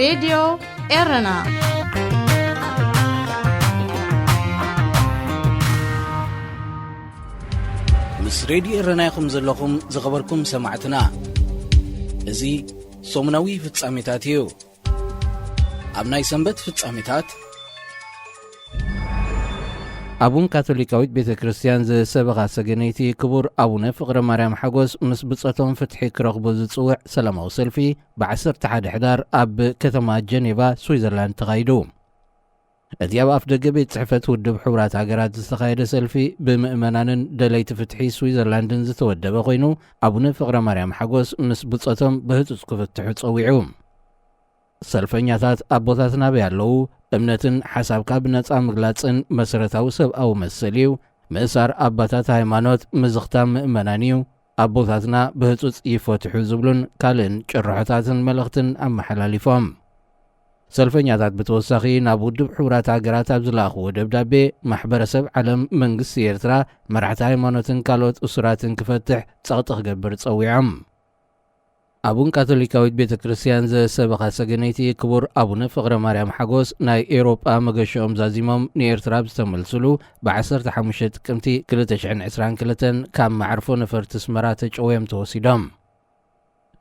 ሬድዮ ኤረና። ምስ ሬድዮ ኤረና ኢኹም ዘለኹም ዝኸበርኩም ሰማዕትና። እዚ ሰሙናዊ ፍጻሜታት እዩ። ኣብ ናይ ሰንበት ፍጻሜታት፣ ኣቡን ካቶሊካዊት ቤተ ክርስቲያን ዘሰበኻ ሰገነይቲ ክቡር ኣቡነ ፍቕረ ማርያም ሓጎስ ምስ ብጾቶም ፍትሒ ክረኽቡ ዝጽውዕ ሰላማዊ ሰልፊ ብ ዓሰርተ ሓደ ሕዳር ኣብ ከተማ ጀኔቫ ስዊዘርላንድ ተኻይዱ። እቲ ኣብ ኣፍ ደገ ቤት ጽሕፈት ውድብ ሕቡራት ሃገራት ዝተኻየደ ሰልፊ ብምእመናንን ደለይቲ ፍትሒ ስዊዘርላንድን ዝተወደበ ኮይኑ፣ ኣቡነ ፍቕረ ማርያም ሓጎስ ምስ ብጾቶም ብህጹጽ ክፍትሑ ጸዊዑ። ሰልፈኛታት ኣቦታት ናበይ ኣለዉ? እምነትን ሓሳብካ ብነጻ ምግላጽን መሰረታዊ ሰብኣዊ መሰል እዩ። ምእሳር ኣባታት ሃይማኖት ምዝኽታም ምእመናን እዩ። ኣቦታትና ብህጹጽ ይፈትሑ ዝብሉን ካልእን ጭርሖታትን መልእኽትን ኣመሓላሊፎም። ሰልፈኛታት ብተወሳኺ ናብ ውድብ ሕቡራት ሃገራት ኣብ ዝለኣኽዎ ደብዳቤ፣ ማሕበረሰብ ዓለም መንግስቲ ኤርትራ መራሕቲ ሃይማኖትን ካልኦት እሱራትን ክፈትሕ ጸቕጢ ክገብር ጸዊዖም። ኣቡን ካቶሊካዊት ቤተ ክርስቲያን ዘሰበኻ ሰገነይቲ ክቡር ኣቡነ ፍቕረ ማርያም ሓጎስ ናይ ኤውሮጳ መገሻኦም ዛዚሞም ንኤርትራ ኣብ ዝተመልስሉ ብ ዓሰርተ ሓሙሽተ ጥቅምቲ ክልተ ሽሕን ዕስራን ክልተን ካብ መዓርፎ ነፈርቲ ኣስመራ ተጨውዮም ተወሲዶም።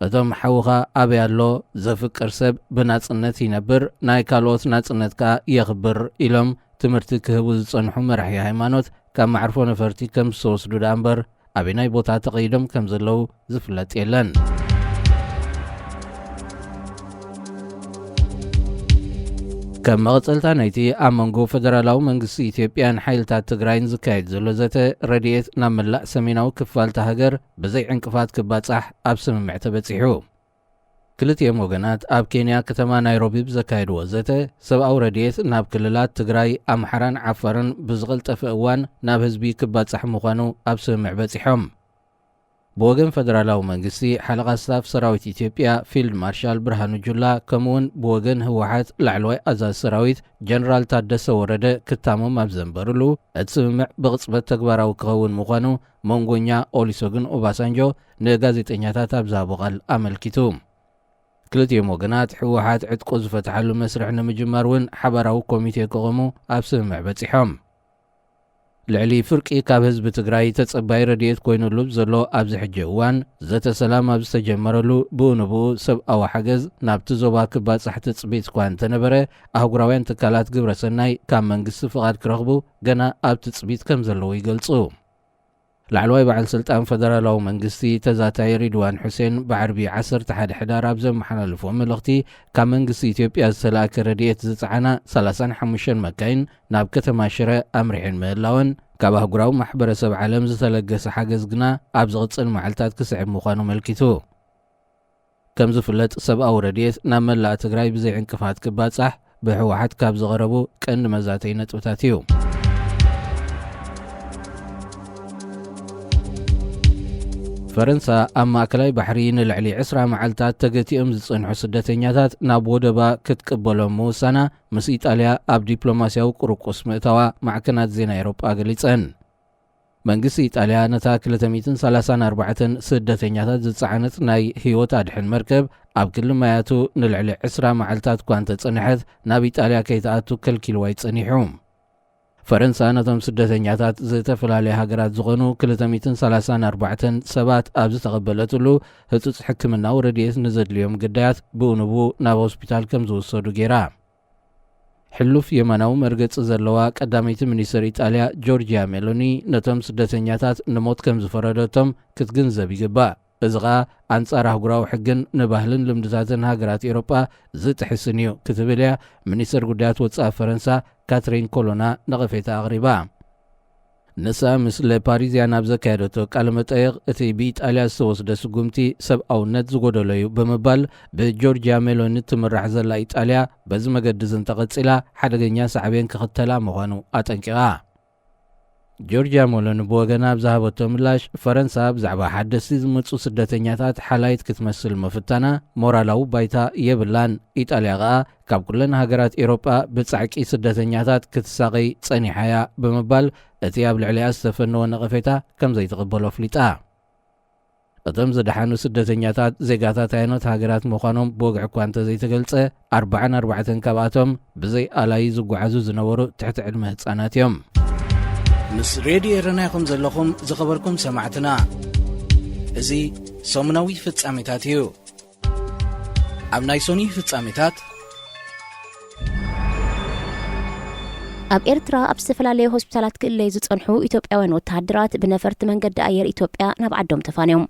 እቶም ሓውኻ ኣበይ ኣሎ ዘፍቅር ሰብ ብናጽነት ይነብር፣ ናይ ካልኦት ናጽነት ከኣ የኽብር ኢሎም ትምህርቲ ክህቡ ዝጸንሑ መራሒ ሃይማኖት ካብ መዓርፎ ነፈርቲ ከም ዝተወስዱ ደኣ እምበር ኣበናይ ቦታ ተቐይዶም ከም ዘለዉ ዝፍለጥ የለን። ከም መቐጸልታ ናይቲ ኣብ መንጎ ፈደራላዊ መንግስቲ ኢትዮጵያን ሓይልታት ትግራይን ዝካየድ ዘሎ ዘተ ረድኤት ናብ መላእ ሰሜናዊ ክፋልታ ሃገር ብዘይ ዕንቅፋት ክባጻሕ ኣብ ስምምዕ ተበጺሑ። ክልቲኦም ወገናት ኣብ ኬንያ ከተማ ናይሮቢ ብዘካየድዎ ዘተ፣ ሰብኣዊ ረድኤት ናብ ክልላት ትግራይ፣ ኣምሓራን ዓፋርን ብዝቐልጠፈ እዋን ናብ ህዝቢ ክባጻሕ ምዃኑ ኣብ ስምምዕ በጺሖም። ብወገን ፈደራላዊ መንግስቲ፣ ሓለቓ ስታፍ ሰራዊት ኢትዮጵያ ፊልድ ማርሻል ብርሃኑ ጁላ፣ ከምኡውን ብወገን ህወሓት ላዕለዋይ ኣዛዚ ሰራዊት ጀነራል ታደሰ ወረደ ክታሞም ኣብ ዘንበሩሉ፣ እቲ ስምምዕ ብቕጽበት ተግባራዊ ክኸውን ምዃኑ መንጎኛ ኦሊሶግን ኦባሳንጆ ንጋዜጠኛታት ኣብ ዝሃቦ ቃል ኣመልኪቱ። ክልቲኦም ወገናት ህወሓት ዕጥቁ ዝፈትሓሉ መስርሕ ንምጅማር እውን ሓባራዊ ኮሚቴ ክቖሙ ኣብ ስምምዕ በጺሖም። ልዕሊ ፍርቂ ካብ ህዝቢ ትግራይ ተጸባይ ረድኤት ኮይኑሉ ዘሎ ኣብዚ ሕጂ እዋን፣ ዘተ ሰላም ኣብ ዝተጀመረሉ፣ ብኡ ንብኡ ሰብኣዊ ሓገዝ ናብቲ ዞባ ክባጻሕ ትጽቢት እኳ እንተነበረ፣ ኣህጉራውያን ትካላት ግብረ ሰናይ ካብ መንግስቲ ፍቓድ ክረኽቡ ገና ኣብ ትጽቢት ከም ዘለዉ ይገልጹ። ላዕለዋይ በዓል ስልጣን ፈደራላዊ መንግስቲ ተዛታይ ሪድዋን ሑሴን ብዓርቢ ዓሰርተ ሓደ ሕዳር ኣብ ዘመሓላለፎ መልእኽቲ፣ ካብ መንግስቲ ኢትዮጵያ ዝተላእከ ረድኤት ዝጸዓና ሰላሳን ሓሙሽተን መካይን ናብ ከተማ ሽረ ኣምሪሐን ምህላወን፣ ካብ ኣህጉራዊ ማሕበረሰብ ዓለም ዝተለገሰ ሓገዝ ግና ኣብ ዝቕጽል መዓልታት ክስዕብ ምዃኑ ኣመልኪቱ። ከም ዝፍለጥ፣ ሰብኣዊ ረድኤት ናብ መላእ ትግራይ ብዘይ ዕንቅፋት ክባጻሕ ብህወሓት ካብ ዝቐረቡ ቀንዲ መዛተዪ ነጥብታት እዩ። ፈረንሳ ኣብ ማእከላይ ባሕሪ ንልዕሊ ዕስራ መዓልታት ተገቲኦም ዝጸንሑ ስደተኛታት ናብ ወደባ ክትቅበሎም ምውሳና ምስ ኢጣልያ ኣብ ዲፕሎማስያዊ ቁርቁስ ምእታዋ ማዕከናት ዜና ኤውሮጳ ገሊጸን። መንግስቲ ኢጣልያ ነታ ክልተ ሚእትን ሰላሳን ኣርባዕተን ስደተኛታት ዝጸዓነት ናይ ህይወት ኣድሕን መርከብ ኣብ ክሊ ማያቱ ንልዕሊ ዕስራ መዓልታት እኳ እንተጸንሐት፣ ናብ ኢጣልያ ከይትኣቱ ከልኪልዋ እዩ ጸኒሑ። ፈረንሳ ነቶም ስደተኛታት ዝተፈላለያ ሃገራት ዝኾኑ ክልተ ሚእትን ሰላሳን ኣርባዕተን ሰባት ኣብ ዝተቐበለትሉ፣ ህጹጽ ሕክምናዊ ረድኤት ንዘድልዮም ግዳያት ብኡ ንብኡ ናብ ሆስፒታል ከም ዝውሰዱ ገይራ። ሕሉፍ የማናዊ መርገጺ ዘለዋ ቀዳመይቲ ሚኒስትር ኢጣልያ ጆርጂያ ሜሎኒ፣ ነቶም ስደተኛታት ንሞት ከም ዝፈረደቶም ክትግንዘብ ይግባእ። እዚ ኸኣ ኣንጻር ኣህጉራዊ ሕግን ንባህልን ልምድታትን ሃገራት ኤውሮጳ ዝጥሕስን እዩ ክትብል እያ ሚኒስትር ጉዳያት ወጻኢ ፈረንሳ ካትሪን ኮሎና ነቐፌታ ኣቕሪባ። ንሳ ምስ ለ ፓሪዝያን ኣብ ዘካየደቶ ቃለ መጠይቕ፣ እቲ ብኢጣልያ ዝተወስደ ስጉምቲ ሰብኣውነት ዝጎደሎ እዩ ብምባል፣ ብጆርጂያ ሜሎኒ እትምራሕ ዘላ ኢጣልያ በዚ መገዲ እዚ እንተቐጺላ ሓደገኛ ሳዕቤን ክኽተላ ምዃኑ ኣጠንቂቓ። ጆርጂያ ሜሎኒ ብወገና ኣብ ዝሃበቶ ምላሽ፣ ፈረንሳ ብዛዕባ ሓደስቲ ዝመጹ ስደተኛታት ሓላይት ክትመስል ምፍታና ሞራላዊ ባይታ የብላን፣ ኢጣልያ ኸኣ ካብ ኩለን ሃገራት ኤውሮጳ ብጻዕቂ ስደተኛታት ክትሳቐይ ጸኒሓ እያ ብምባል፣ እቲ ኣብ ልዕሊኣ ዝተፈነወ ነቐፌታ ከም ዘይትቕበሎ ኣፍሊጣ። እቶም ዝደሓኑ ስደተኛታት ዜጋታት ኣየኖት ሃገራት ምዃኖም ብወግዒ እኳ እንተዘይተገልጸ፣ ኣርባዓን ኣርባዕተን ካብኣቶም ብዘይ ኣላይ ዝጓዓዙ ዝነበሩ ትሕቲ ዕድመ ህጻናት እዮም። ምስ ሬድዮ ኤረና ኢኹም ዘለኹም ዝኸበርኩም ሰማዕትና። እዚ ሰሙናዊ ፍጻሜታት እዩ። ኣብ ናይ ሶኒ ፍጻሜታት፣ ኣብ ኤርትራ ኣብ ዝተፈላለዩ ሆስፒታላት ክእለዩ ዝጸንሑ ኢትዮጵያውያን ወተሃደራት ብነፈርቲ መንገዲ ኣየር ኢትዮጵያ ናብ ዓዶም ተፋንዮም።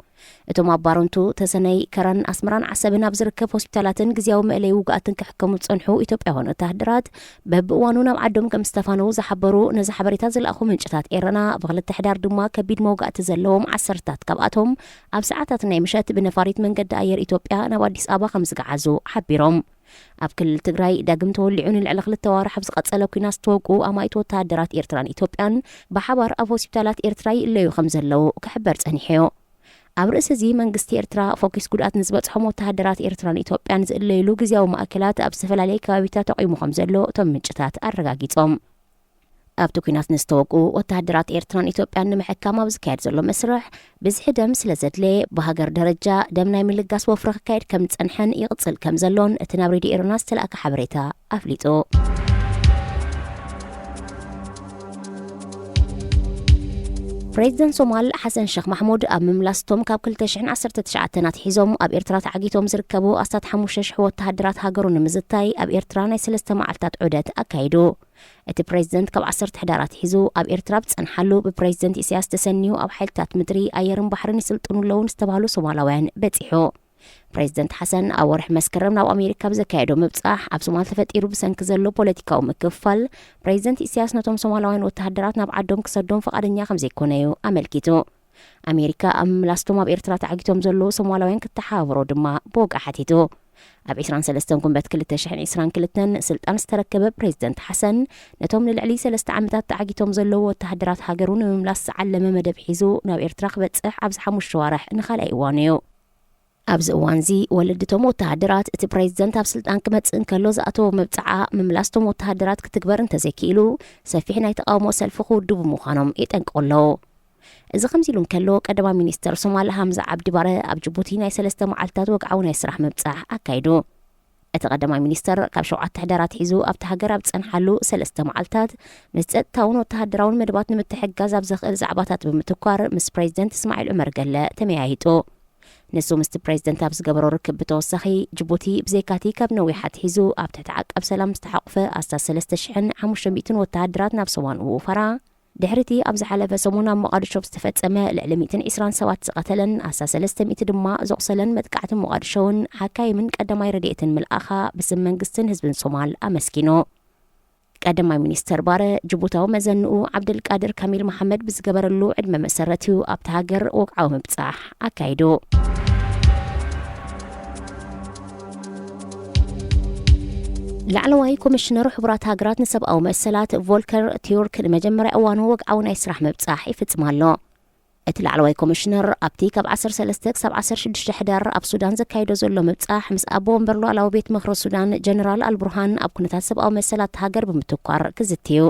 እቶም ኣብ ባረንቱ፣ ተሰነይ፣ ከረን፣ ኣስመራን ዓሰብን ኣብ ዝርከብ ሆስፒታላትን ግዝያዊ መእለይ ውጉኣትን ክሕከሙ ዝጸንሑ ኢትዮጵያውያን ወተሃደራት በብእዋኑ ናብ ዓዶም ከም ዝተፋነዉ ዝሓበሩ ነዚ ሓበሬታ ዝለኣኹ ምንጭታት ኤረና፣ ብክልተ ሕዳር ድማ ከቢድ መውጋእቲ ዘለዎም ዓሰርታት ካብኣቶም ኣብ ሰዓታት ናይ ምሸት ብነፋሪት መንገዲ ኣየር ኢትዮጵያ ናብ ኣዲስ ኣበባ ከም ዝገዓዙ ሓቢሮም። ኣብ ክልል ትግራይ ዳግም ተወሊዑ ንልዕሊ ክልተ ዋርሕ ኣብ ዝቐጸለ ኲናት ዝተወግኡ ኣማኢት ወተሃደራት ኤርትራን ኢትዮጵያን ብሓባር ኣብ ሆስፒታላት ኤርትራ ይእለዩ ከም ዘለዉ ክሕበር ጸኒሑ እዩ። ኣብ ርእሲ እዚ መንግስቲ ኤርትራ ፎኪስ ጉድኣት ንዝበጽሖም ወተሃደራት ኤርትራን ኢትዮጵያን ዝእለይሉ ግዝያዊ ማእከላት ኣብ ዝተፈላለየ ከባቢታት ኣቑሙ ከም ዘሎ እቶም ምንጭታት ኣረጋጊጾም። ኣብቲ ኲናት ንዝተወግኡ ወተሃደራት ኤርትራን ኢትዮጵያን ንምሕካም ኣብ ዝካየድ ዘሎ መስርሕ ብዝሒ ደም ስለ ዘድለየ ብሃገር ደረጃ ደም ናይ ምልጋስ ወፍሪ ክካየድ ከም ዝጸንሐን ይቕጽል ከም ዘሎን እቲ ናብ ሬድዮ ኤረና ዝተላእከ ሓበሬታ ኣፍሊጡ። ፕሬዚደንት ሶማል ሓሰን ሸኽ ማሕሙድ ኣብ ምምላስቶም ካብ ክልተ ሽሕን ዓሰርተ ትሽዓተን ኣትሒዞም ኣብ ኤርትራ ተዓጊቶም ዝርከቡ ኣስታት ሓሙሽተ ሽሕ ወተሃደራት ሃገሩ ንምዝታይ ኣብ ኤርትራ ናይ ሰለስተ መዓልታት ዑደት ኣካይዱ። እቲ ፕሬዚደንት ካብ ዓሰርተ ሕዳር ኣትሒዙ ኣብ ኤርትራ ኣብ ዝጸንሓሉ ብፕሬዚደንት ኢሳያስ ተሰንዩ ኣብ ሓይልታት ምድሪ ኣየርን ባሕርን ይስልጥኑ ኣለዉ ዝተባህሉ ሶማላውያን በጺሑ። ፕሬዚደንት ሓሰን ኣብ ወርሒ መስከረም ናብ ኣሜሪካ ኣብ ዘካየዶ ምብጻሕ ኣብ ሶማል ተፈጢሩ ብሰንኪ ዘሎ ፖለቲካዊ ምክፍፋል ፕሬዚደንት ኢሳያስ ነቶም ሶማላውያን ወተሃደራት ናብ ዓዶም ክሰዶም ፈቓደኛ ከም ዘይኮነ እዩ ኣመልኪቱ። ኣሜሪካ ኣብ ምምላስቶም ኣብ ኤርትራ ተዓጊቶም ዘለዉ ሶማላውያን ክተሓባበሮ ድማ ብወግዒ ሓቲቱ። ኣብ ዕስራን ሰለስተን ጉንበት ክልተ ሽሕን ዕስራን ክልተን ስልጣን ዝተረከበ ፕሬዚደንት ሓሰን ነቶም ንልዕሊ ሰለስተ ዓመታት ተዓጊቶም ዘለዉ ወተሃደራት ሃገሩ ንምምላስ ዝዓለመ መደብ ሒዙ ናብ ኤርትራ ክበጽሕ ኣብዚ ሓሙሽተ ዋርሕ ንኻልኣይ እዋኑ እዩ። ኣብዚ እዋንዚ ወለድቶም ወተሃደራት እቲ ፕሬዚደንት ኣብ ስልጣን ክመጽእ እንከሎ ዝኣተዎ መብጽዓ ምምላስቶም ወተሃደራት ክትግበር እንተዘይክኢሉ ሰፊሕ ናይ ተቓውሞ ሰልፊ ክውድቡ ምዃኖም የጠንቅቑ ኣለዉ። እዚ ከምዚ ኢሉ እንከሎ ቀዳማይ ሚኒስተር ሶማል ሃምዛ ዓብዲ ባረ ኣብ ጅቡቲ ናይ ሰለስተ መዓልታት ወግዓዊ ናይ ስራሕ ምብጻሕ ኣካይዱ። እቲ ቀዳማይ ሚኒስተር ካብ ሸውዓተ ሕዳር ኣትሒዙ ኣብቲ ሃገር ኣብ ዝጸንሓሉ ሰለስተ መዓልታት ምስ ጸጥታውን ወተሃደራውን መደባት ንምትሕግጋዝ ኣብ ዘኽእል ዛዕባታት ብምትኳር ምስ ፕሬዚደንት እስማዒል ዑመር ገለ ተመያይጡ። ንሱ ምስቲ ፕሬዚደንት ኣብ ዝገበሮ ርክብ ብተወሳኺ ጅቡቲ ብዘይካቲ ካብ ነዊሕ ኣትሒዙ ኣብ ትሕቲ ዓቃብ ሰላም ዝተሓቑፈ ኣስታት ሰለስተ ሽሕን ሓሙሽተ ሚእትን ወተሃደራት ናብ ሶማል ምውፋራ ድሕሪቲ ኣብ ዝሓለፈ ሰሙን ኣብ ሞቓድሾ ብዝተፈጸመ ልዕሊ ሚእትን ዕስራን ሰባት ዝቐተለን ኣስታት ሰለስተ ሚእቲ ድማ ዘቑሰለን መጥቃዕቲ ሞቓድሾ እውን ሓካይምን ቀዳማይ ረድኤትን ምልኣኻ ብስም መንግስትን ህዝብን ሶማል ኣመስጊኑ። ቀዳማይ ሚኒስተር ባረ ጅቡታዊ መዘንኡ ዓብደልቃድር ካሚል መሓመድ ብዝገበረሉ ዕድመ መሰረት እዩ ኣብቲ ሃገር ወግዓዊ ምብጻሕ ኣካይዱ። ላዕለዋይ ኮሚሽነር ሕቡራት ሃገራት ንሰብኣዊ መሰላት ቮልከር ቲዩርክ ንመጀመርያ እዋኑ ወግዓዊ ናይ ስራሕ ምብጻሕ ይፍጽም ኣሎ። እቲ ላዕለዋይ ኮሚሽነር ኣብቲ ካብ ዓሰርተ ሰለስተ ክሳብ ዓሰርተ ሽዱሽተ ሕዳር ኣብ ሱዳን ዘካይዶ ዘሎ ምብጻሕ ምስ ኣቦ ወንበር ሉዓላዊ ቤት ምኽሪ ሱዳን ጀነራል ኣልቡርሃን ኣብ ኩነታት ሰብኣዊ መሰላት ሃገር ብምትኳር ክዝቲ እዩ።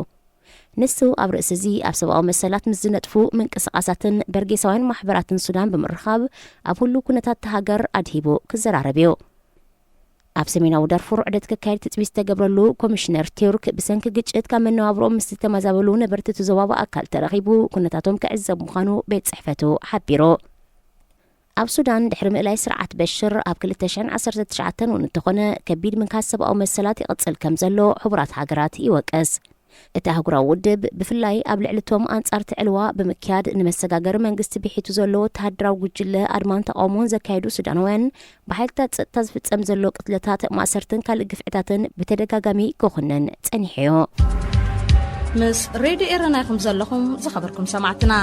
ንሱ ኣብ ርእሲ እዚ ኣብ ሰብኣዊ መሰላት ምስ ዝነጥፉ ምንቅስቓሳትን በርጌሳውያን ማሕበራትን ሱዳን ብምርኻብ ኣብ ሁሉ ኩነታት እታ ሃገር ኣድሂቡ ክዘራረብ እዩ። ኣብ ሰሜናዊ ዳርፉር ዑደት ክካየድ ትጽቢት ዝተገብረሉ ኮሚሽነር ቲዩርክ ብሰንኪ ግጭት ካብ መነባብሮኦም ምስ ዝተመዛበሉ ነበርቲ እቲ ዞባ ብኣካል ተረኺቡ ኩነታቶም ክዕዘብ ምዃኑ ቤት ጽሕፈቱ ሓቢሩ። ኣብ ሱዳን ድሕሪ ምእላይ ስርዓት በሽር ኣብ ክልተ ሽሕን ዓሰርተ ትሽዓተን እውን እንተኾነ ከቢድ ምንካስ ሰብኣዊ መሰላት ይቕጽል ከም ዘሎ ሕቡራት ሃገራት ይወቅስ። እቲ ኣህጉራዊ ውድብ ብፍላይ ኣብ ልዕሊ እቶም ኣንጻር ትዕልዋ ብምክያድ ንመሰጋገሪ መንግስቲ ብሒቱ ዘሎ ወተሃደራዊ ጉጅለ ኣድማን ተቓውሞን ዘካየዱ ሱዳናውያን ብሓይልታት ጸጥታ ዝፍጸም ዘሎ ቅትለታት፣ ማእሰርትን ካልእ ግፍዕታትን ብተደጋጋሚ ክኹነን ጸኒሑ እዩ። ምስ ሬድዮ ኤረና ኢኹም ዘለኹም ዝኸበርኩም ሰማዕትና።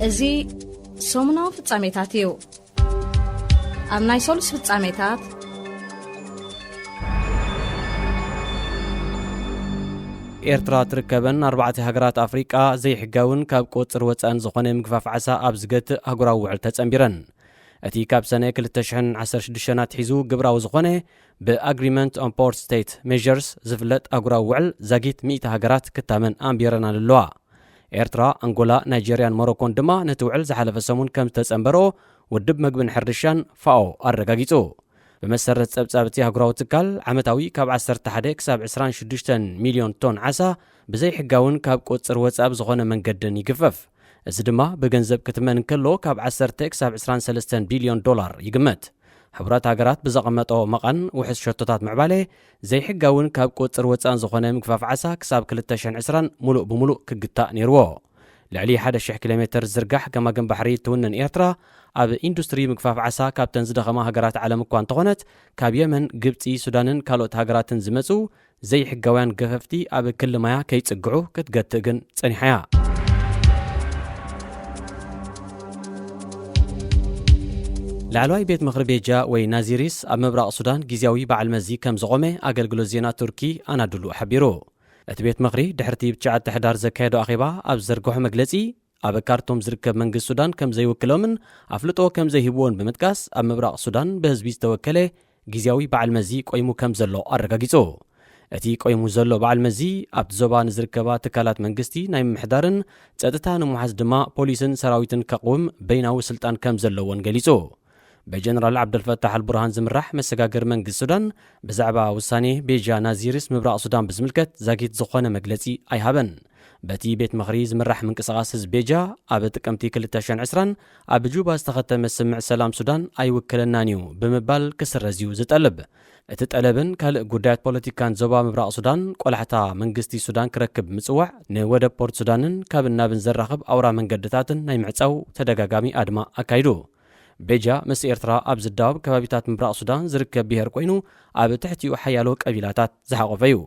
እዚ ሰሙናዊ ፍጻሜታት እዩ። ኣብ ናይ ሰሉስ ፍጻሜታት፣ ኤርትራ ትርከበን ኣርባዕተ ሃገራት ኣፍሪቃ ዘይሕጋውን ካብ ቁጽጽር ወጻእን ዝኾነ ምግፋፍ ዓሳ ኣብ ዝገትእ ኣህጉራዊ ውዕል ተጸንቢረን። እቲ ካብ ሰነ ክልተ ሽሕን ዓሰርተ ሽዱሽተን ኣትሒዙ ግብራዊ ዝኾነ ብ Agreement on Port State Measures ዝፍለጥ ኣህጉራዊ ውዕል ዛጊት ሚእቲ ሃገራት ክታመን ኣንቢረናሉ ኣለዋ። ኤርትራ፣ ኣንጎላ፣ ናይጀርያን ሞሮኮን ድማ ነቲ ውዕል ዝሓለፈ ሰሙን ከም ዝተጸንበርኦ ውድብ መግብን ሕርሻን ፋኦ ኣረጋጊጹ። ብመሰረት ጸብጻብ እቲ ኣህጉራዊ ትካል፣ ዓመታዊ ካብ ዓሰርተ ሓደ ክሳብ ዕስራን ሽዱሽተን ሚልዮን ቶን ዓሳ ብዘይሕጋውን ካብ ቁጽር ወጻእ ብዝኾነ መንገድን ይግፈፍ። እዚ ድማ ብገንዘብ ክትመን እንከሎ ካብ ዓሰርተ ክሳብ ዕስራን ሰለስተን ቢልዮን ዶላር ይግመት። ሕቡራት ሃገራት ብዘቐመጦ መቓን ውሑስ ሸቶታት ምዕባለ፣ ዘይሕጋውን ካብ ቁጽር ወጻእን ዝኾነ ምግፋፍ ዓሳ ክሳብ ክልተ ሽሕን ዕስራን ሙሉእ ብሙሉእ ክግታእ ነይርዎ። ልዕሊ ሓደ ሽሕ ኪሎ ሜተር ዝርጋሕ ገማግም ባሕሪ ትውንን ኤርትራ፣ ኣብ ኢንዱስትሪ ምግፋፍ ዓሳ ካብተን ዝደኸማ ሃገራት ዓለም እኳ እንተኾነት፣ ካብ የመን፣ ግብጺ፣ ሱዳንን ካልኦት ሃገራትን ዝመጹ ዘይሕጋውያን ገፈፍቲ ኣብ ክሊ ማያ ከይጽግዑ ክትገትእ ግን ጸኒሓ እያ። ላዕለዋይ ቤት ምኽሪ ቤጃ ወይ ናዚሪስ ኣብ ምብራቕ ሱዳን ግዝያዊ በዓል መዚ ከም ዘቖመ ኣገልግሎት ዜና ቱርኪ ኣናዱሉ ሓቢሩ። እቲ ቤት ምኽሪ ድሕርቲ ብትሽዓተ ሕዳር ዘካየዶ ኣኼባ ኣብ ዘርግሖ መግለጺ፣ ኣብ ካርቱም ዝርከብ መንግስቲ ሱዳን ከም ዘይውክሎምን ኣፍልጦ ከም ዘይህብዎን ብምጥቃስ፣ ኣብ ምብራቕ ሱዳን ብህዝቢ ዝተወከለ ግዝያዊ በዓል መዚ ቆይሙ ከም ዘሎ ኣረጋጊጹ። እቲ ቆይሙ ዘሎ በዓል መዚ ኣብቲ ዞባ ንዝርከባ ትካላት መንግስቲ ናይ ምምሕዳርን ጸጥታ ንምውሓስ ድማ ፖሊስን ሰራዊትን ከቕውም በይናዊ ስልጣን ከም ዘለዎን ገሊጹ። ብጀነራል ዓብደልፈታሕ ኣልቡርሃን ዝምራሕ መሰጋገሪ መንግስቲ ሱዳን ብዛዕባ ውሳኔ ቤጃ ናዚርስ ምብራቕ ሱዳን ብዝምልከት ዛጊት ዝኾነ መግለጺ ኣይሃበን። በቲ ቤት ምኽሪ ዝምራሕ ምንቅስቓስ ህዝቢ ቤጃ ኣብ ጥቅምቲ ክልተ ሽሕን ዕስራን ኣብ ጁባ ዝተኸተመ ስምምዕ ሰላም ሱዳን ኣይውክለናን እዩ ብምባል ክስረዝ እዩ ዝጠልብ። እቲ ጠለብን ካልእ ጉዳያት ፖለቲካን ዞባ ምብራቕ ሱዳን ቆላሕታ መንግስቲ ሱዳን ክረክብ ምጽዋዕ፣ ንወደብ ፖርት ሱዳንን ካብን ናብን ዘራኽብ ኣውራ መንገድታትን ናይ ምዕጻው ተደጋጋሚ ኣድማ ኣካይዱ። ቤጃ ምስ ኤርትራ ኣብ ዝዳወብ ከባቢታት ምብራቕ ሱዳን ዝርከብ ብሄር ኮይኑ፣ ኣብ ትሕቲኡ ሓያሎ ቀቢላታት ዝሓቖፈ እዩ።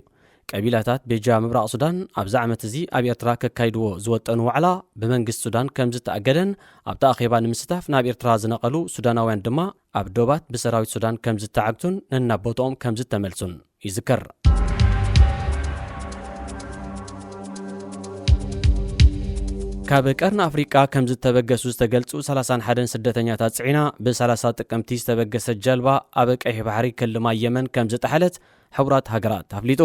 ቀቢላታት ቤጃ ምብራቕ ሱዳን ኣብዚ ዓመት እዚ ኣብ ኤርትራ ከካይድዎ ዝወጠኑ ዋዕላ ብመንግስቲ ሱዳን ከም ዝተኣገደን፣ ኣብቲ ኣኼባ ንምስታፍ ናብ ኤርትራ ዝነቐሉ ሱዳናውያን ድማ ኣብ ዶባት ብሰራዊት ሱዳን ከም ዝተዓግቱን ነናብ ቦትኦም ከም ዝተመልሱን ይዝከር። ካብ ቀርኒ ኣፍሪቃ ከም ዝተበገሱ ዝተገልጹ ሰላሳን ሓደን ስደተኛታት ጽዒና ብ30 ጥቅምቲ ዝተበገሰት ጃልባ ኣብ ቀይሕ ባሕሪ ክሊ ማይ የመን ከም ዝጠሓለት ሕቡራት ሃገራት ኣፍሊጡ።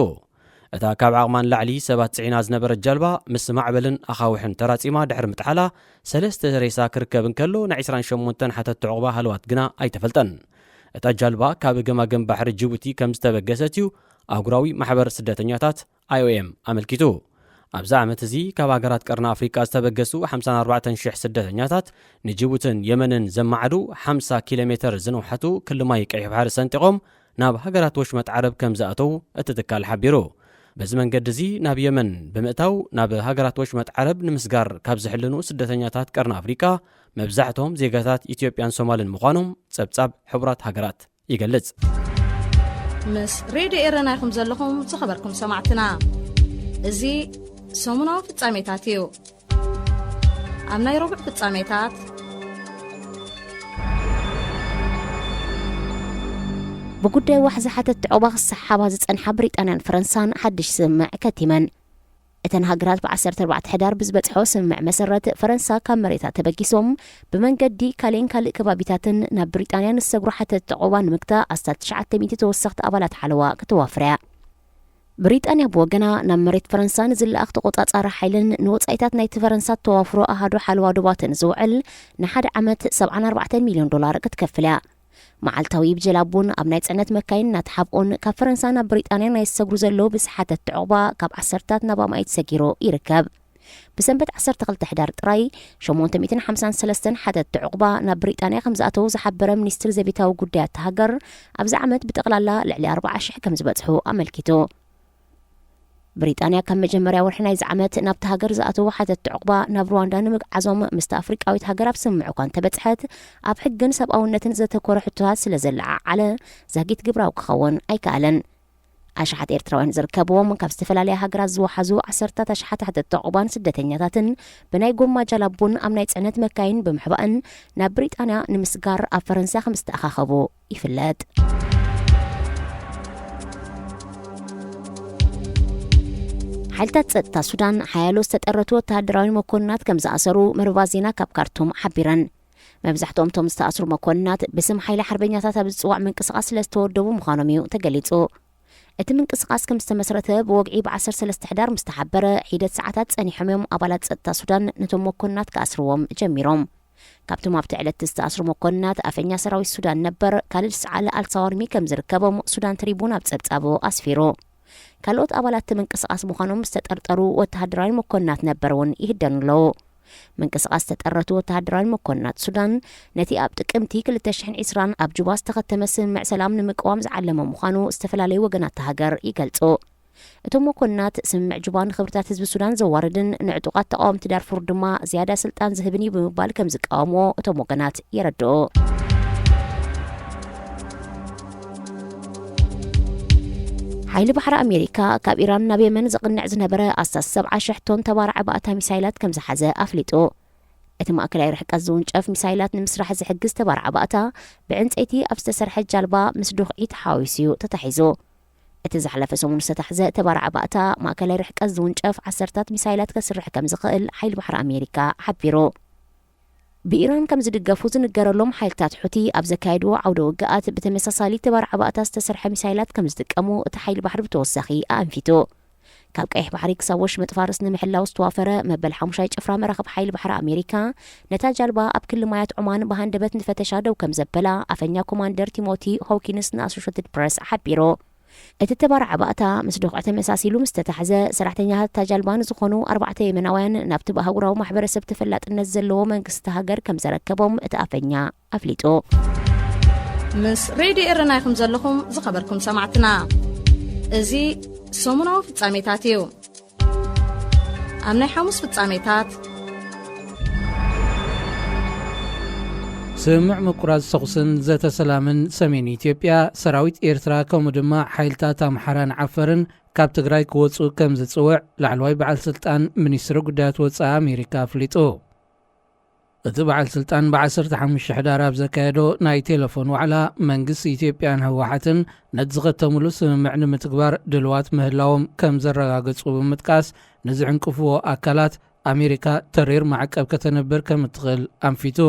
እታ ካብ ዓቕማ ንላዕሊ ሰባት ጽዒና ዝነበረት ጃልባ ምስ ማዕበልን ኣኻውሕን ተራጺማ ድሕሪ ምጥሓላ፣ ሰለስተ ሬሳ ክርከብ እንከሎ፣ ናይ ዕስራን ሸሞንተን ሓተትቲ ዑቕባ ሃለዋት ግና ኣይተፈልጠን። እታ ጃልባ ካብ ገማግም ባሕሪ ጅቡቲ ከም ዝተበገሰት እዩ ኣህጉራዊ ማሕበር ስደተኛታት፣ ኣይኦኤም፣ ኣመልኪቱ። ኣብዚ ዓመት እዚ ካብ ሃገራት ቀርኒ ኣፍሪቃ ዝተበገሱ ሓምሳን ኣርባዕተን ሽሕ ስደተኛታት ንጅቡትን የመንን ዘማዕዱ ሓምሳ ኪሎ ሜተር ዝነውሓቱ ክሊ ማይ ቀይሕ ባሕሪ ሰንጢቖም ናብ ሃገራት ወሽመጥ ዓረብ ከም ዝኣተዉ እቲ ትካል ሓቢሩ። በዚ መንገዲ እዚ ናብ የመን ብምእታው ናብ ሃገራት ወሽመጥ ዓረብ ንምስጋር ካብ ዝሕልኑ ስደተኛታት ቀርኒ ኣፍሪቃ መብዛሕትኦም ዜጋታት ኢትዮጵያን ሶማልን ምዃኖም ጸብጻብ ሕቡራት ሃገራት ይገልጽ። ምስ ሬድዮ ኤረና ኢኹም ዘለኹም ዝኸበርኩም ሰማዕትና። እዚ ሰሙናዊ ፍጻሜታት እዩ። ኣብ ናይ ረቡዕ ፍጻሜታት፣ ብጉዳይ ዋሕዚ ሓተትቲ ዑቕባ ክሰሓሓባ ዝጸንሓ ብሪጣንያን ፈረንሳን ሓድሽ ስምምዕ ከቲመን። እተን ሃገራት ብ ዓሰርተ ኣርባዕተ ሕዳር ብዝበጽሖ ስምምዕ መሰረት፣ ፈረንሳ ካብ መሬታ ተበጊሶም ብመንገዲ ካሌን ካልእ ከባቢታትን ናብ ብሪጣንያ ንዝሰግሩ ሓተትቲ ዑቕባ ንምግታእ ኣስታት ትሽዓተ ሚእቲ ተወሰኽቲ ኣባላት ሓለዋ ከተዋፍር እያ። ብሪጣንያ ብወገና፣ ናብ መሬት ፈረንሳ ንዝለኣኽ ተቖጻጻሪ ሓይልን ንወጻኢታት ናይቲ ፈረንሳ እተዋፍሮ ኣሃዱ ሓለዋ ዶባትን ዝውዕል ንሓደ ዓመት ሰብዓን ኣርባዕተን ሚልዮን ዶላር ክትከፍል እያ። መዓልታዊ ብጀላቡን ኣብ ናይ ጽዕነት መካይን እናተሓብኡን ካብ ፈረንሳ ናብ ብሪጣንያ ናይ ዝሰግሩ ዘለዉ ብዝሒ ሓተትቲ ዑቕባ ካብ ዓሰርታት ናብ ኣማኢት ሰጊሩ ይርከብ። ብሰንበት ዓሰርተ ክልተ ሕዳር ጥራይ ሸሞንተ ሚእትን ሓምሳን ሰለስተን ሓተትቲ ዑቕባ ናብ ብሪጣንያ ከም ዝኣተዉ ዝሓበረ ሚኒስትሪ ዘቤታዊ ጉዳያት እታ ሃገር፣ ኣብዚ ዓመት ብጠቕላላ ልዕሊ ኣርብዓ ሽሕ ከም ዝበጽሑ ኣመልኪቱ። ብሪጣንያ ካብ መጀመርያ ወርሒ ናይዚ ዓመት ናብቲ ሃገር ዝኣተዉ ሓተትቲ ዑቕባ ናብ ሩዋንዳ ንምግዓዞም ምስቲ ኣፍሪቃዊት ሃገር ኣብ ስምምዕ እኳ እንተበጽሐት፣ ኣብ ሕግን ሰብኣውነትን ዘተኮረ ሕቶታት ስለ ዘለዓዓለ ዛጊት ግብራዊ ክኸውን ኣይከኣለን። ኣሽሓት ኤርትራውያን ዝርከብዎም ካብ ዝተፈላለያ ሃገራት ዝወሓዙ ዓሰርታት ኣሽሓት ሓተትቲ ዑቕባን ስደተኛታትን ብናይ ጎማ ጃላቡን ኣብ ናይ ጽዕነት መካይን ብምሕባእን ናብ ብሪጣንያ ንምስጋር ኣብ ፈረንሳ ከም ዝተኣኻኸቡ ይፍለጥ። ሓይልታት ጸጥታ ሱዳን ሓያሎ ዝተጠረቱ ወተሃደራዊ መኮንናት ከም ዝኣሰሩ መርባ ዜና ካብ ካርቱም ሓቢረን። መብዛሕትኦም እቶም ዝተኣስሩ መኮንናት ብስም ሓይሊ ሓርበኛታት ኣብ ዝጽዋዕ ምንቅስቓስ ስለ ዝተወደቡ ምዃኖም እዩ ተገሊጹ። እቲ ምንቅስቓስ ከም ዝተመስረተ ብወግዒ ብ ዓሰርተ ሰለስተ ሕዳር ምስ ተሓበረ፣ ሒደት ሰዓታት ጸኒሖም እዮም ኣባላት ጸጥታ ሱዳን ነቶም መኮንናት ክኣስርዎም ጀሚሮም። ካብቶም ኣብቲ ዕለት ዝተኣስሩ መኮንናት ኣፈኛ ሰራዊት ሱዳን ነበር ካልድ ሰዓለ ኣልሳዋርሚ ከም ዝርከቦም ሱዳን ትሪቡን ኣብ ጸብጻቡ ኣስፊሩ። ካልኦት ኣባላት እቲ ምንቅስቓስ ምዃኖም ዝተጠርጠሩ ወተሃደራዊ መኮንናት ነበር እውን ይህደኑ ኣለዉ። ምንቅስቓስ ዝተጠረቱ ወተሃደራዊ መኮንናት ሱዳን ነቲ ኣብ ጥቅምቲ ክልተ ሽሕን ዕስራን ኣብ ጁባ ዝተኸተመ ስምምዕ ሰላም ንምቅዋም ዝዓለመ ምዃኑ ዝተፈላለዩ ወገናት እታ ሃገር ይገልጹ። እቶም መኮንናት ስምምዕ ጁባ ንኽብርታት ህዝቢ ሱዳን ዘዋርድን ንዕጡቓት ተቃወምቲ ዳርፉር ድማ ዝያዳ ስልጣን ዝህብን እዩ ብምባል ከም ዝቃወምዎ እቶም ወገናት የረድኡ። ሓይሊ ባሕሪ ኣሜሪካ ካብ ኢራን ናብ የመን ዘቕንዕ ዝነበረ ኣስታት ሰብዓ ሽሕ ቶን ተባራዒ ባእታ ሚሳይላት ከም ዝሓዘ ኣፍሊጡ። እቲ ማእከላይ ርሕቀት ዝውንጨፍ ሚሳይላት ንምስራሕ ዝሕግዝ ተባራዒ ባእታ ብዕንጸይቲ ኣብ ዝተሰርሐ ጃልባ ምስ ዱኽዒ ተሓዊሱ እዩ ተታሒዙ። እቲ ዝሓለፈ ሰሙን ዝተታሕዘ ተባራዒ ባእታ ማእከላይ ርሕቀት ዝውንጨፍ ዓሰርታት ሚሳይላት ከስርሕ ከም ዝኽእል ሓይሊ ባሕሪ ኣሜሪካ ሓቢሩ። ብኢራን ከም ዝድገፉ ዝንገረሎም ሓይልታት ሑቲ ኣብ ዘካየድዎ ዓውደ ውግኣት ብተመሳሳሊ ተባራዒ ባእታ ዝተሰርሐ ሚሳይላት ከም ዝጥቀሙ እቲ ሓይሊ ባሕሪ ብተወሳኺ ኣኣንፊቱ። ካብ ቀይሕ ባሕሪ ክሳብ ወሽመጥ ፋርስ ንምሕላው ዝተዋፈረ መበል ሓሙሻይ ጭፍራ መራኽብ ሓይሊ ባሕሪ ኣሜሪካ ነታ ጃልባ ኣብ ክሊ ማያት ዑማን ብሃንደበት ንፈተሻ ደው ከም ዘበላ ኣፈኛ ኮማንደር ቲሞቲ ሆውኪንስ ንኣሶሸትድ ፕረስ ሓቢሩ። እቲ ተባራዒ ባእታ ምስ ዶኽዒ ተመሳሲሉ ምስ ተታሕዘ፣ ሰራሕተኛታት እታ ጃልባ ንዝኾኑ ኣርባዕተ የመናውያን ናብቲ ብኣህጉራዊ ማሕበረሰብ ተፈላጥነት ዘለዎ መንግስቲ ሃገር ከም ዘረከቦም እቲ ኣፈኛ ኣፍሊጡ። ምስ ሬድዮ ኤረና ኢኹም ዘለኹም ዝኸበርኩም ሰማዕትና። እዚ ሰሙናዊ ፍጻሜታት እዩ። ኣብ ናይ ሓሙስ ፍጻሜታት፣ ስምምዕ ምቁራጽ ተኹስን ዘተ ሰላምን ሰሜን ኢትዮጵያ፣ ሰራዊት ኤርትራ ከምኡ ድማ ሓይልታት ኣምሓራን ዓፈርን ካብ ትግራይ ክወጹ ከም ዝጽውዕ ላዕለዋይ በዓል ስልጣን ሚኒስትሪ ጉዳያት ወጻኢ ኣሜሪካ ኣፍሊጡ። እቲ በዓል ስልጣን ብ15 ሕዳር ኣብ ዘካየዶ ናይ ቴሌፎን ዋዕላ፣ መንግስቲ ኢትዮጵያን ህወሓትን ነቲ ዝኸተምሉ ስምምዕ ንምትግባር ድልዋት ምህላዎም ከም ዘረጋገጹ ብምጥቃስ፣ ንዝዕንቅፍዎ ኣካላት ኣሜሪካ ተሪር ማዕቀብ ከተንብር ከም እትኽእል ኣንፊቱ።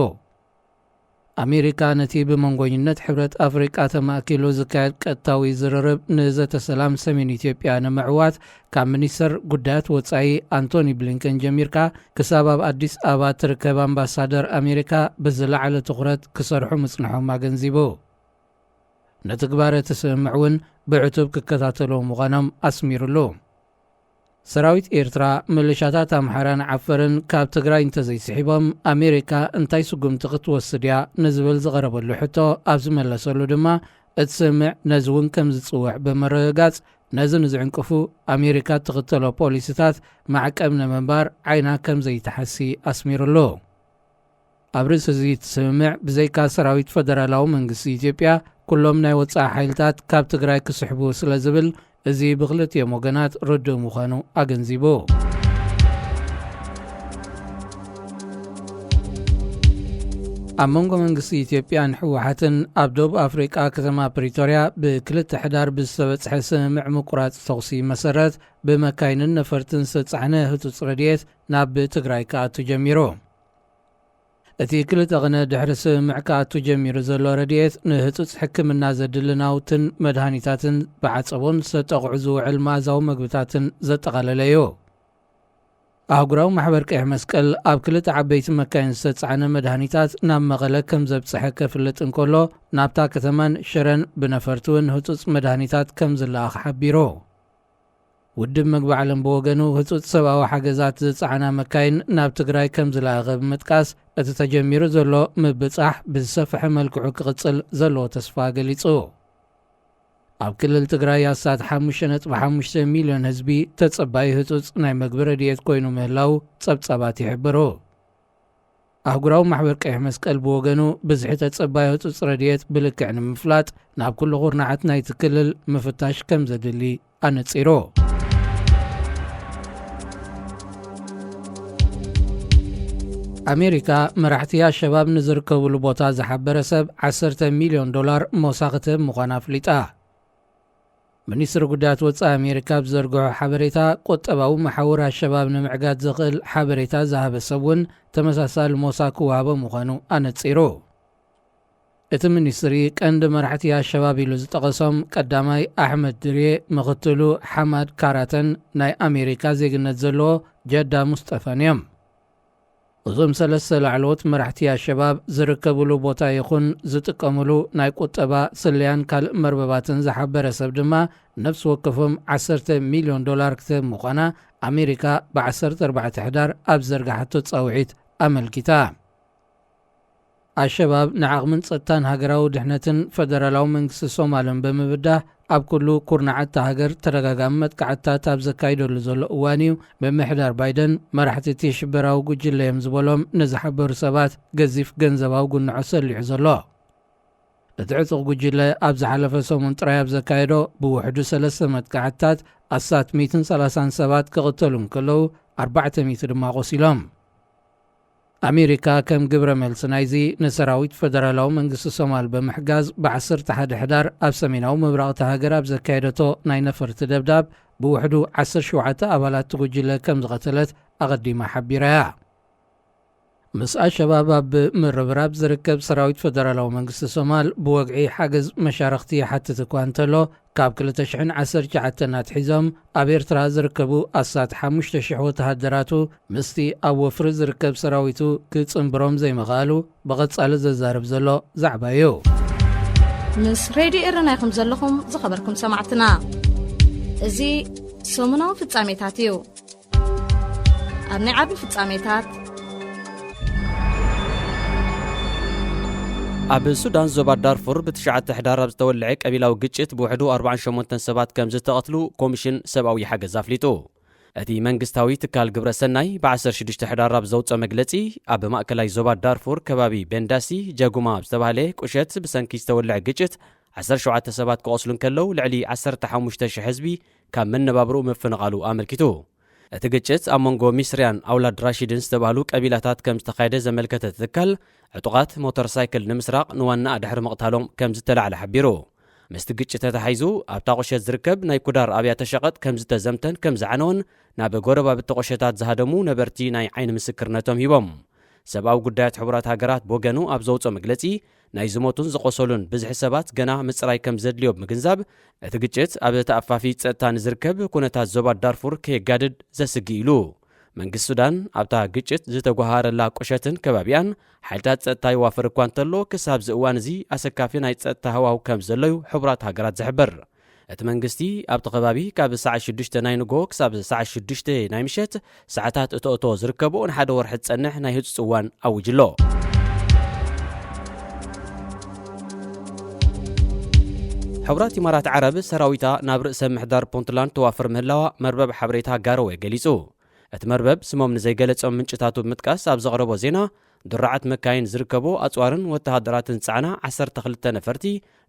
ኣሜሪካ ነቲ ብመንጎኝነት ሕብረት ኣፍሪቃ ተማእኪሉ ዝካየድ ቀጥታዊ ዝርርብ ንዘተ ሰላም ሰሜን ኢትዮጵያ ንምዕዋት፣ ካብ ሚኒስተር ጉዳያት ወጻኢ ኣንቶኒ ብሊንከን ጀሚርካ ክሳብ ኣብ ኣዲስ ኣበባ ትርከብ ኣምባሳደር ኣሜሪካ ብዝለዓለ ትኹረት ክሰርሑ ምጽንሖም ኣገንዚቡ። ንትግባረ እቲ ስምምዕ እውን ብዕቱብ ክከታተሉ ምዃኖም ኣስሚሩሉ። ሰራዊት ኤርትራ፣ ምልሻታት ኣምሓራን ዓፈርን ካብ ትግራይ እንተዘይስሒቦም፣ ኣሜሪካ እንታይ ስጉምቲ ክትወስድ እያ ንዝብል ዝቐረበሉ ሕቶ ኣብ ዝመለሰሉ ድማ፣ እቲ ስምምዕ ነዚ እውን ከም ዝጽውዕ ብምርግጋጽ፣ ነዚ ንዝዕንቅፉ ኣሜሪካ እትኽተሎ ፖሊሲታት ማዕቀብ ንምንባር ዓይና ከም ዘይትሓሲ ኣስሚሩሉ። ኣብ ርእሲ እዚ እቲ ስምምዕ፣ ብዘይካ ሰራዊት ፈደራላዊ መንግስቲ ኢትዮጵያ፣ ኩሎም ናይ ወጻኢ ሓይልታት ካብ ትግራይ ክስሕቡ ስለ ዝብል፣ እዚ ብክልቲኦም ወገናት ርዱእ ምዃኑ ኣገንዚቡ። ኣብ መንጎ መንግስቲ ኢትዮጵያን ህወሓትን ኣብ ደቡብ ኣፍሪቃ ከተማ ፕሪቶርያ ብ2 ሕዳር ብዝተበጽሐ ስምምዕ ምቁራጽ ተኹሲ መሰረት፣ ብመካይንን ነፈርትን ዝተጻዕነ ህጹጽ ረድኤት ናብ ትግራይ ክኣቱ ጀሚሩ። እቲ ክልተ ቅነ ድሕሪ ስምምዕ ክኣቱ ጀሚሩ ዘሎ ረድኤት፣ ንህጹጽ ሕክምና ዘድሊ ናውትን መድሃኒታትን፣ ብዓጸቦን ዝተጠቕዑ ዝውዕል መኣዛዊ መግብታትን ዘጠቓለለ እዩ። ኣህጉራዊ ማሕበር ቀይሕ መስቀል፣ ኣብ ክልተ ዓበይቲ መካይን ዝተጻዕነ መድሃኒታት ናብ መቐለ ከም ዘብጽሐ ከፍልጥ እንከሎ፣ ናብታ ከተማን ሽረን ብነፈርቲ እውን ህጹጽ መድሃኒታት ከም ዝለኣኽ ሓቢሩ። ውድብ መግቢ ዓለም ብወገኑ፣ ህጹጽ ሰብኣዊ ሓገዛት ዝጸዓና መካይን ናብ ትግራይ ከም ዝለኣኸ ብምጥቃስ፣ እቲ ተጀሚሩ ዘሎ ምብጻሕ ብዝሰፍሐ መልክዑ ክቕጽል ዘለዎ ተስፋ ገሊጹ። ኣብ ክልል ትግራይ ኣስታት ሓሙሽተ ነጥቢ ሓሙሽተ ሚልዮን ህዝቢ ተጸባዩ ህጹጽ ናይ መግቢ ረድኤት ኮይኑ ምህላው ጸብጻባት ይሕብሩ። ኣህጉራዊ ማሕበር ቀይሕ መስቀል ብወገኑ፣ ብዝሒ ተጸባዩ ህጹጽ ረድኤት ብልክዕ ንምፍላጥ፣ ናብ ኩሉ ኩርናዓት ናይቲ ክልል ምፍታሽ ከም ዘድሊ ኣነጺሩ። ኣሜሪካ፣ መራሕቲ ኣሸባብ ንዝርከብሉ ቦታ ዝሓበረ ሰብ ዓሰርተ ሚልዮን ዶላር ሞሳ ክትህብ ምዃና ኣፍሊጣ። ሚኒስትሪ ጉዳያት ወጻኢ ኣሜሪካ ብዘርግሖ ሓበሬታ፣ ቁጠባዊ መሓውር ኣሸባብ ንምዕጋት ዘኽእል ሓበሬታ ዝሃበ ሰብ እውን ተመሳሳሊ ሞሳ ክወሃቦ ምዃኑ ኣነጺሩ። እቲ ሚኒስትሪ፣ ቀንዲ መራሕቲ ኣሸባብ ኢሉ ዝጠቐሶም፣ ቀዳማይ ኣሕመድ ድርየ፣ ምኽትሉ ሓማድ ካራተን ናይ ኣሜሪካ ዜግነት ዘለዎ ጀዳ ሙስጠፋን እዮም። እዞም ሰለስተ ላዕለዎት መራሕቲ ኣሸባብ ዝርከብሉ ቦታ ይኹን ዝጥቀምሉ ናይ ቁጠባ፣ ስለያን ካልእ መርበባትን ዝሓበረ ሰብ ድማ፣ ነፍሲ ወከፎም ዓሰርተ ሚልዮን ዶላር ክትህብ ምዃና ኣሜሪካ ብ ዓሰርተ ኣርባዕተ ሕዳር ኣብ ዘርግሓቶ ጻውዒት ኣመልኪታ። ኣሸባብ ንዓቕምን ጸጥታን ሃገራዊ ድሕነትን ፈደራላዊ መንግስቲ ሶማልን ብምብዳህ፣ ኣብ ኩሉ ኩርናዓት እታ ሃገር ተደጋጋሚ መጥቃዕትታት ኣብ ዘካይደሉ ዘሎ እዋን እዩ፣ ምምሕዳር ባይደን መራሕቲ እቲ ሽበራዊ ጉጅለ እዮም ዝበሎም ንዝሓበሩ ሰባት ገዚፍ ገንዘባዊ ጉንዖ ሰሊዑ ዘሎ። እቲ ዕጡቕ ጉጅለ ኣብ ዝሓለፈ ሰሙን ጥራይ ኣብ ዘካየዶ ብውሕዱ ሰለስተ መጥቃዕትታት፣ ኣስታት ሚእትን ሰላሳን ሰባት ክቕተሉ እንከለዉ፣ ኣርባዕተ ሚእቲ ድማ ቆሲሎም። ኣሜሪካ ከም ግብረ መልሲ ናይዚ፣ ንሰራዊት ፈደራላዊ መንግስቲ ሶማል ብምሕጋዝ፣ ብ ዓሰርተ ሓደ ሕዳር ኣብ ሰሜናዊ ምብራቕ እታ ሃገር ኣብ ዘካየደቶ ናይ ነፈርቲ ደብዳብ፣ ብውሕዱ ዓሰርተ ሸውዓተ ኣባላት እቲ ጉጅለ ከም ዝቐተለት ኣቐዲማ ሓቢራ እያ። ምስ ኣሸባብ ኣብ ምርብራብ ዝርከብ ሰራዊት ፈደራላዊ መንግስቲ ሶማል ብወግዒ ሓገዝ መሻርኽቲ ይሓትት እኳ እንተሎ፣ ካብ ክልተ ሽሕን ዓሰርተ ትሽዓተን ኣትሒዞም ኣብ ኤርትራ ዝርከቡ ኣስታት ሓሙሽተ ሽሕ ወተሃደራቱ ምስቲ ኣብ ወፍሪ ዝርከብ ሰራዊቱ ክጽንብሮም ዘይምኽኣሉ ብቐጻሊ ዘዛርብ ዘሎ ዛዕባ እዩ። ምስ ሬድዮ ኤረና ኢኹም ዘለኹም ዝኸበርኩም ሰማዕትና። እዚ ሰሙናዊ ፍጻሜታት እዩ። ኣብ ናይ ዓቢ ፍጻሜታት፣ ኣብ ሱዳን ዞባ ዳርፉር ብትሽዓተ ሕዳር ኣብ ዝተወልዐ ቀቢላዊ ግጭት ብውሕዱ ኣርባዓን ሸሞንተን ሰባት ከም ዝተቐትሉ ኮሚሽን ሰብኣዊ ሓገዝ ኣፍሊጡ። እቲ መንግስታዊ ትካል ግብረ ሰናይ ብ ዓሰርተ ሽዱሽተ ሕዳር ኣብ ዘውፅኦ መግለፂ፣ ኣብ ማእከላይ ዞባ ዳርፉር ከባቢ ቤንዳሲ ጀጉማ ኣብ ዝተባህለ ቁሸት ብሰንኪ ዝተወልዐ ግጭት ዓሰርተ ሸውዓተ ሰባት ክቖስሉ እንከለዉ፣ ልዕሊ ዓሰርተ ሓሙሽተ ሽሕ ህዝቢ ካብ መነባብርኡ ምፍንቓሉ ኣመልኪቱ። እቲ ግጭት ኣብ መንጎ ሚስርያን ኣውላድ ራሺድን ዝተባህሉ ቀቢላታት ከም ዝተኻየደ ዘመልከተ እቲ ትካል፣ ዕጡቓት ሞተር ሳይክል ንምስራቕ ንዋናኣ ድሕሪ ምቕታሎም ከም ዝተላዕለ ሓቢሩ። ምስቲ ግጭት ተታሒዙ፣ ኣብታ ቁሸት ዝርከብ ናይ ኩዳር ኣብያተ ሸቐጥ ከም ዝተዘምተን ከም ዝዓነወን ናብ ጎረባብቲ ቁሸታት ዝሃደሙ ነበርቲ ናይ ዓይኒ ምስክርነቶም ሂቦም። ሰብኣዊ ጉዳያት ሕቡራት ሃገራት ብወገኑ ኣብ ዘውፅኦ መግለፂ፣ ናይ ዝሞቱን ዝቆሰሉን ብዝሒ ሰባት ገና ምፅራይ ከም ዘድልዮ ብምግንዛብ፣ እቲ ግጭት ኣብ ተኣፋፊ ጸጥታ ንዝርከብ ኩነታት ዞባ ዳርፉር ከየጋድድ ዘስግእ ኢሉ። መንግስቲ ሱዳን ኣብታ ግጭት ዝተጓሃረላ ቁሸትን ከባቢኣን ሓይልታት ጸጥታ ይዋፍር እኳ እንተሎ፣ ክሳብ እዚ እዋን እዚ ኣሰካፊ ናይ ጸጥታ ሃዋህው ከም ዘሎ እዩ ሕቡራት ሃገራት ዝሕብር። እቲ መንግስቲ ኣብቲ ከባቢ ካብ ሰዓት ሽዱሽተ ናይ ንግሆ ክሳብ ሰዓት ሽዱሽተ ናይ ምሸት ሰዓታት እቶ እቶ ዝርከብኦ ንሓደ ወርሒ ዝጸንሕ ናይ ህጹጽ እዋን ኣዊጁ ኣሎ። ሕቡራት ኢማራት ዓረብ ሰራዊታ ናብ ርእሰ ምሕዳር ፑንትላንድ ተዋፍር ምህላዋ መርበብ ሓበሬታ ጋሮዌ ገሊጹ። እቲ መርበብ ስሞም ንዘይገለጾም ምንጭታቱ ብምጥቃስ ኣብ ዘቕረቦ ዜና፣ ድሩዓት መካይን ዝርከቦ ኣጽዋርን ወተሃደራትን ዝጸዓና ዓሰርተ ክልተ ነፈርቲ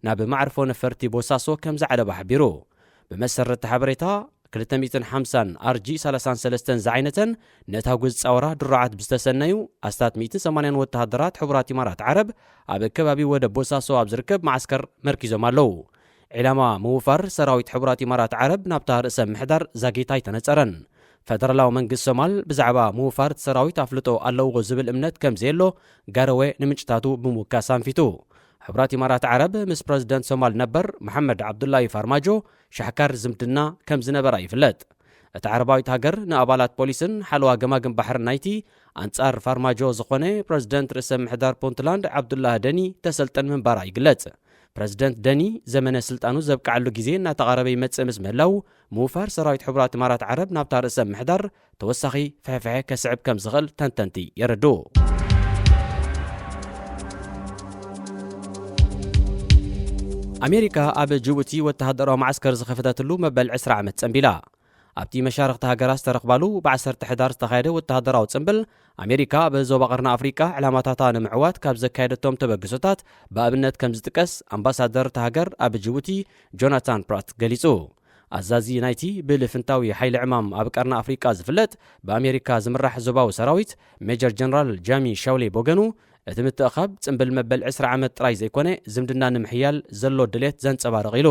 ናብ መዕርፎ ነፈርቲ ቦሳሶ ከም ዝዓለባ ሓቢሩ። ብመሰረት እቲ ሓበሬታ፣ ክልተ ሚእትን ሓምሳን ኣር ጂ ሰላሳን ሰለስተን ዝዓይነተን ነታጒ ዝጻወራ ድሩዓት ብዝተሰነዩ ኣስታት ሚእትን ሰማንያን ወተሃደራት ሕቡራት ኢማራት ዓረብ ኣብ ከባቢ ወደብ ቦሳሶ ኣብ ዝርከብ መዓስከር መርኪዞም ኣለዉ። ዒላማ ምውፋር ሰራዊት ሕቡራት ኢማራት ዓረብ ናብታ ርእሰ ምሕዳር ዛጊት ኣይተነጸረን። ፈደራላዊ መንግስቲ ሶማል ብዛዕባ ምውፋር እቲ ሰራዊት ኣፍልጦ ኣለዎ ዝብል እምነት ከም ዘየሎ ጋረወ ንምንጭታቱ ብምውካስ ኣንፊቱ። ሕቡራት ኢማራት ዓረብ ምስ ፕረዚደንት ሶማል ነበር መሓመድ ዓብዱላሂ ፋርማጆ ሻሕካር ዝምድና ከም ዝነበራ ይፍለጥ። እታ ዓረባዊት ሃገር ንኣባላት ፖሊስን ሓለዋ ገማግም ባሕርን ናይቲ ኣንጻር ፋርማጆ ዝኾነ ፕረዚደንት ርእሰ ምሕዳር ፑንትላንድ ዓብዱላህ ደኒ ተሰልጠን ምንባራ ይግለጽ። ፕረዚደንት ደኒ ዘመነ ስልጣኑ ዘብቅዓሉ ግዜ እናተቓረበ ይመጽእ ምስ ምህላው፣ ምውፋር ሰራዊት ሕቡራት ኢማራት ዓረብ ናብታ ርእሰ ምሕዳር ተወሳኺ ፍሕፍሐ ከስዕብ ከም ዝኽእል ተንተንቲ የረድኡ። ኣሜሪካ ኣብ ጅቡቲ ወተሃደራዊ መዓስከር ዝኸፈተትሉ መበል ዕስራ ዓመት ጸንቢላ። ኣብቲ መሻርኽቲ ሃገራት ዝተረኽባሉ ብ ዓሰርተ ሕዳር ዝተኻየደ ወተሃደራዊ ጽምብል፣ ኣሜሪካ ኣብ ዞባ ቀርኒ ኣፍሪቃ ዕላማታታ ንምዕዋት ካብ ዘካየደቶም ተበግሶታት ብኣብነት ከም ዝጥቀስ ኣምባሳደር እታ ሃገር ኣብ ጅቡቲ ጆናታን ፕራት ገሊጹ። ኣዛዚ ናይቲ ብልፍንታዊ ሓይሊ ዕማም ኣብ ቀርኒ ኣፍሪቃ ዝፍለጥ ብኣሜሪካ ዝምራሕ ዞባዊ ሰራዊት ሜጀር ጀነራል ጃሚ ሻውሌ ቦገኑ፣ እቲ ምትእኻብ ጽምብል መበል ዕስራ ዓመት ጥራይ ዘይኮነ፣ ዝምድና ንምሕያል ዘሎ ድሌት ዘንጸባርቕ ኢሉ።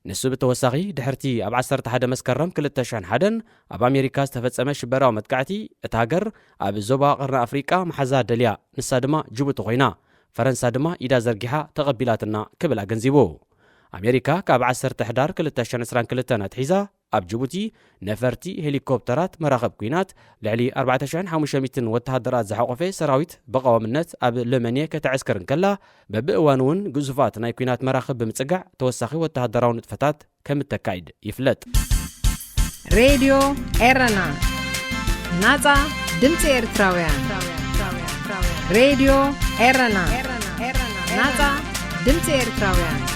ንሱ ብተወሳኺ፣ ድሕርቲ ኣብ ዓሰርተ ሓደ መስከረም ክልተ ሽሕን ሓደን ኣብ ኣሜሪካ ዝተፈጸመ ሽበራዊ መጥቃዕቲ፣ እታ ሃገር ኣብ ዞባ ቀርኒ ኣፍሪቃ መሓዛ ደልያ፣ ንሳ ድማ ጅቡቲ ኮይና፣ ፈረንሳ ድማ ኢዳ ዘርጊሓ ተቐቢላትና ክብል ኣገንዚቡ። ኣሜሪካ ካብ ዓሰርተ ሕዳር ክልተ ሽሕን ዕስራን ክልተን ኣትሒዛ ኣብ ጅቡቲ ነፈርቲ፣ ሄሊኮፕተራት፣ መራኽብ ኲናት፣ ልዕሊ ኣርባዕተ ሽሕን ሓሙሽተ ሚእትን ወተሃደራት ዝሓቖፈ ሰራዊት ብቐዋምነት ኣብ ለመንየ ከተዕስክር እንከላ፣ በብእዋኑ እውን ግዙፋት ናይ ኲናት መራኽብ ብምጽጋዕ ተወሳኺ ወተሃደራዊ ንጥፈታት ከም እተካይድ ይፍለጥ። ሬድዮ ኤረና፣ ናጻ ድምጺ ኤርትራውያን። ሬድዮ ኤረና፣ ናጻ ድምጺ ኤርትራውያን።